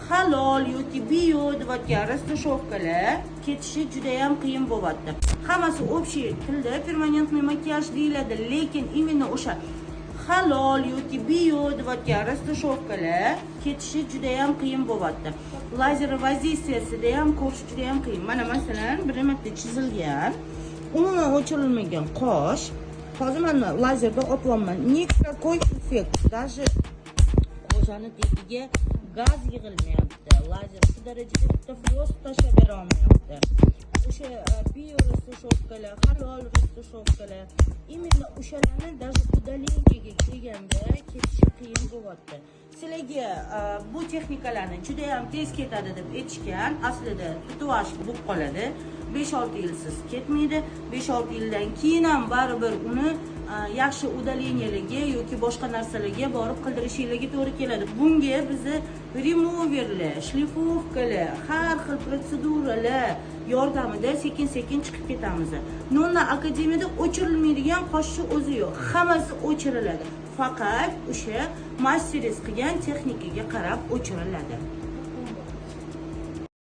Halol yoki bio deyotgan растушёвка lar ketishi juda ham qiyin bo'lyapti. Hammasi общий tilda перманентный makiyaj deyiladi, lekin именно o'sha halol yoki bio deyotgan растушёвка lar ketishi juda ham qiyin bo'lyapti. Lazer воздействия sida ham ko'rish juda ham qiyin. Mana, masalan, bir marta chizilgan, umuman o'chirilmagan qosh. Hozir mana lazerda otyapman, никакой эффект, даже кожа ni tagiga gaz yig'ilmayapti. Lazer shu darajada bitta frost tashlab bera olmayapti. O'sha bio растушёвка lar, halol растушёвка lar, именно o'shalarni даже удаление ga kelganda ketishi qiyin bo'lyapti. Sizlarga bu texnikalarni judayam tez ketadi deb aytishgan, aslida tatuaj bo'lib qoladi. 5-6 yilsiz ketmaydi. 5-6 yildan keyin ham baribir uni yaxshi удаления larga yoki boshqa narsalarga borib qildirishinglarga to'g'ri keladi. Bunga bizni removerlar, шлифовка lar, har xil protseduralar yordamida sekin sekin chiqib ketamiz. Nonna Akademiyada o'chirilmaydigan qoshni o'zi yo'q, hammasi o'chiriladi, faqat o'sha masteris qilgan texnikaga qarab o'chiriladi.